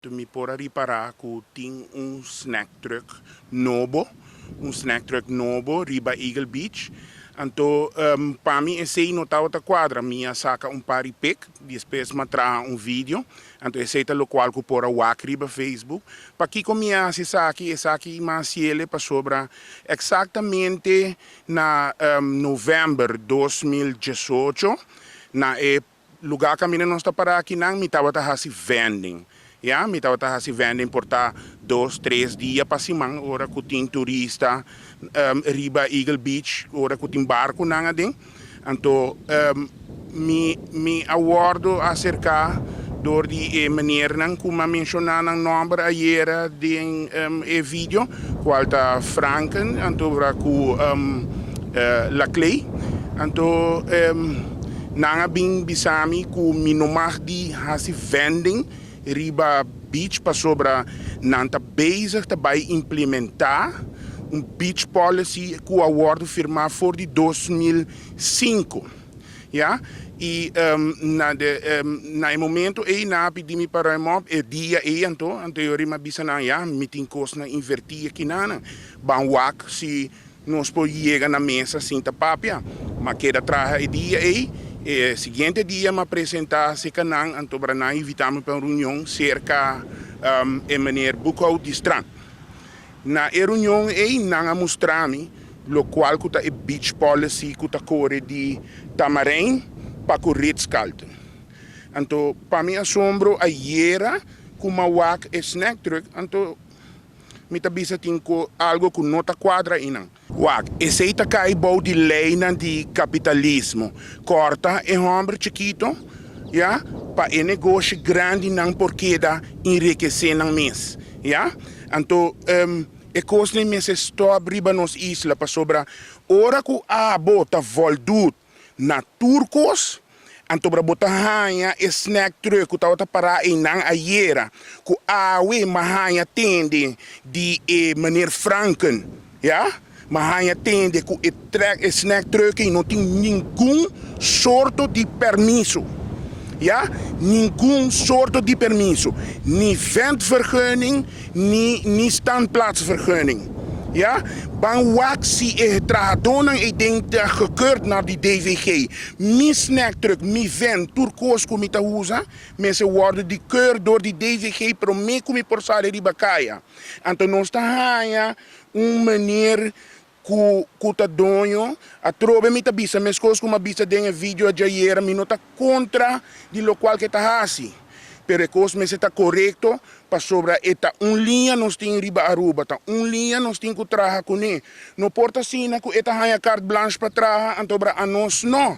Mi por a ripará ku tin un snack truck nobo, un snack truck nobo riba Eagle Beach. Anto pa mi esei no tabata kuadra. Mi a saka un par di pic, despues mi a traha un video. Anto esei ta lokual ku por a wak riba Facebook. Pakiko mi a hasi esaki? Esaki mi a hasiel pasobra eksaktamente na novèmber 2018 na e lugá kaminda nos ta pará akinan mi tabata hasi vending. Ya, mi tabata hasi vending por ta 2, 3 dia pa siman ora ku tin turista riba Eagle Beach, ora ku tin barkunan aden. Anto mi a wòrdu aserká dor di e meneernan ku mi a menshoná nan nòmber ayera den e video, kual ta Franken, anto ku Laclay. Anto nan a bin bisami ku mi no mag di hasi vending riba beach pasobra nan ta bezig ta bai implementá un beach policy ku a wòrdu firmá for di 2005. Ya, i na e momento ei nan a pidi mi pa ruim op e dia ei. Anto mi a bisa nan, ya, mi tin kosnan invertí akinan, ban wak si nos por yega na mesa sinta papia. M'a keda traha e dia ei. E siguiente dia m'a presentá serka nan, anto nan a invitá mi pa un reunion serka e meneer Boekhout di Strand. Na e reunion ei nan a mustra mi lokual ku ta e beach policy ku ta kore di Tamarijn pa ku Ritz-Carlton. Anto pa mi asombro, ayera ku m'a wak e snack truck, anto mi ta bisa tin ku algo ku no ta kuadra einan. Wak, esei ta kai bou di leinan di kapitalismo. Korta e hòmber chikitu, ya, pa e negoshi grandinan por keda enrikesé nan mes, ya. Anto e kosnan mester stòp riba nos isla pasobra ora ku abo ta voldoet na tur kos, anto bo ta haña e snack truck ku tabata pará einan ayera, ku awe m'a haña tende di e meneer Franken, ya, m'a haña tende ku e truck, e snack truck ei no tin ningun sorto di permiso. Ya, ningun sorto di permiso. Ni ventvergunning, ni standplaatsvergunning. Ya, ban wak si e trahadónan ei den ta gekeurd na di DVG. Mi snack truck, mi vent, tur kos ku mi ta usa, mester wòrdu di keur dor di DVG promé ku mi por sali riba kaya. Anto nos ta haña un meneer ku ta doño. Atrobe mi ta bisa meskos ku m'a bisa den e video ayera, mi no ta kontra di lokual ku e ta hasi. Pero e kos mester ta korekto pasobra e ta un liña nos tin riba Aruba, ta un liña nos tin ku traha kuné. No por ta asina ku e ta haña carte blanche pa traha, anto bra anos no.